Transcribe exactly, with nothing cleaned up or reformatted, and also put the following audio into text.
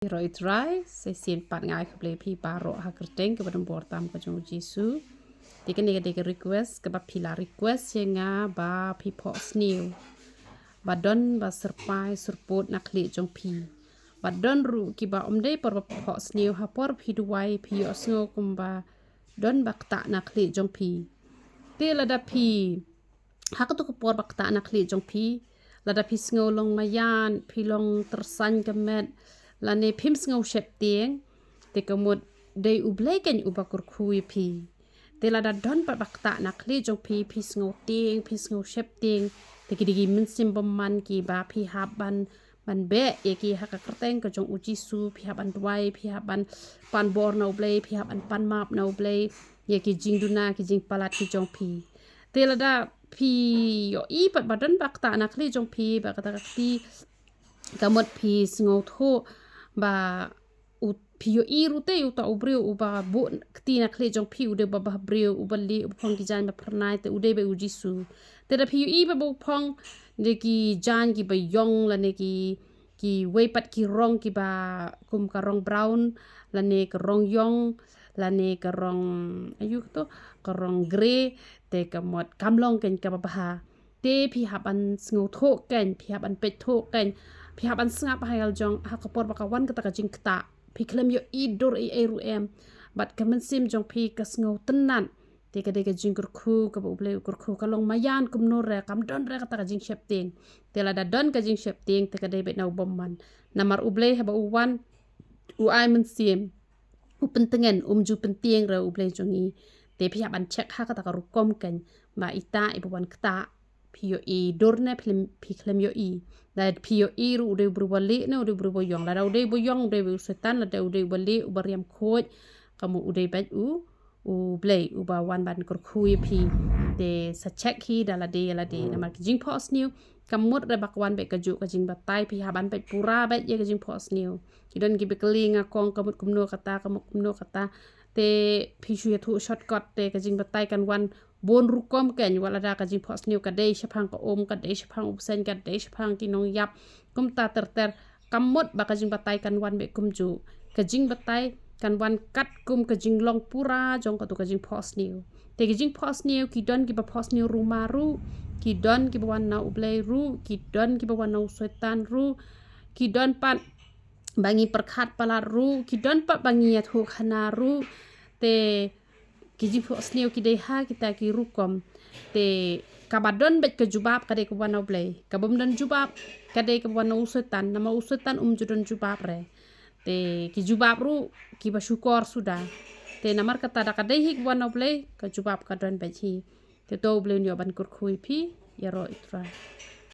Ïaroh Trai, sa shisien pat nga ai khublei phi baroh ha ka kyrteng kaba donbor tam ka jong u Jisu. Te kane ka dei ka request kaba phi la request ïa nga ba phi phoh sniew. Ba don ba syrpai syrpud na khlieh jong phi. Ba don ruh kiba ym dei por ba phoh sniew, ha por phi duwai phi ïohsngew kumba don ba ktah na khlieh jong phi. Te lada phi, ha kato ka por ba ktah na khlieh jong phi, lada phi sngew long maïan, phi long tyrsan ka met, lane phim sngew sheptieng, te ka mut dei U Blei keiñ uba kyrkhu ïa phi. Te lada don pat ba ktah na khlieh jong phi, phi sngew tieng, phi sngew sheptieng, te ki dei ki mynsiem bymman kiba phi hap ban, ban beh ïa ki ha ka kyrteng ka jong u Jisu, phi hap ban duwai, phi hap ban pan bor na U Blei, phi hap ban pan map na U Blei ïa ki jingduna, ki jingpalat ki jong phi. Te lada phi ïohi pat ba don ba ktah na khlieh jong phi, ba kata ka kti, ka mut phi sngewthuh ba u, phi ïohi ruh te uta u briew uba buh kti na khlieh jong phi u dei uba bah briew, uba lieh, uba phong ki jaiñ ba phyrnai, te u dei beit u Jisu. Te da phi ïohi ba u phong de ki jaiñ kiba ïong lane ki, kiwei pat ki rong kiba kum ka rong brown, lane ka rong ïong, lane ka rong, aïu kato, ka rong grey, te ka mut kam long keiñ kaba bha. Te phi hap ban sngewthuh keiñ, phi hap ban peit thuh keiñ, phi hap ban sngap ha ïaljong, ha ka por ba ka wan kata ka jingktah, phi khlem ïohi dur ei ei ruh em. Bad ka mynsiem jong phi ka sngewtynnat. Te ka dei ka jingkyrkhu kaba U Blei u kyrkhu, ka long maïan kumno re, kam don re kata ka jingsheptieng. Te lada don ka jingsheptieng, te ka dei beit na u bymman. Namar U Blei haba u wan, u ai mynsiem, u pyntngen, um ju pyntieng re U Blei jong ngi. Te phi hap ban check ha kata ka rukom keiñ, ba ita iba wan ktah, phi ïohi dur ne phi khlem, phi khlem ïohi. Lada phi ïohi ruh u dei u briew uba lieh ne u dei u briew uba ïong. Lada u dei uba ïong, u dei u Soitan, lada u dei uba lieh, uba riam khuid, ka mut u dei beit u, U Blei uba wan ban kyrkhu ïa phi. Te sa check hi da lade ïa lade. Namar ki jingphohsniew, ka mut re ba ka wan beit kajuh ka jingbatai, phi hap ban peit pura beit ïa ka jingphohsniew. Ki don kiba kylli nga kong, ka mut kumno kata, ka mut kumno kata. Te phi shu ïathuh shortcut te ka jingbatai kan wan bun rukom keiñ, wat lada ka jingphohsniew ka dei shaphang ka um, ka dei shaphang u bseiñ, ka dei shaphang ki nongïap. Kumta ter ter, ka mut ba ka jingbatai kan wan beit kumjuh. Ka jingbatai kan wan katkum ka jinglong pura jong kato ka jingphohsniew. Te ki jingphohsniew, ki don kiba phohsniew rumah ruh, ki don kiba wan na U Blei ruh, ki don kiba wan na u Soitan ruh, ki don pat ba ngi pyrkhat palat ruh, ki don pat ba ngi ïathuh khana ruh. Te ki jingphohsniew ki dei ha kita ki rukom. Te kaba don beit ka jubab ka dei kaba wan na U Blei. Ka bym don jubab ka dei kaba wan na u Soitan, namar u Soitan um ju don jubab re. Te ki jubab ruh kiba shukor suda. Te namar kata da ka dei hi kaba wan na U Blei, ka jubab ka don beit hi. Te to U Blei un ïoh ban kyrkhu ïa phi, ïaroh Trai.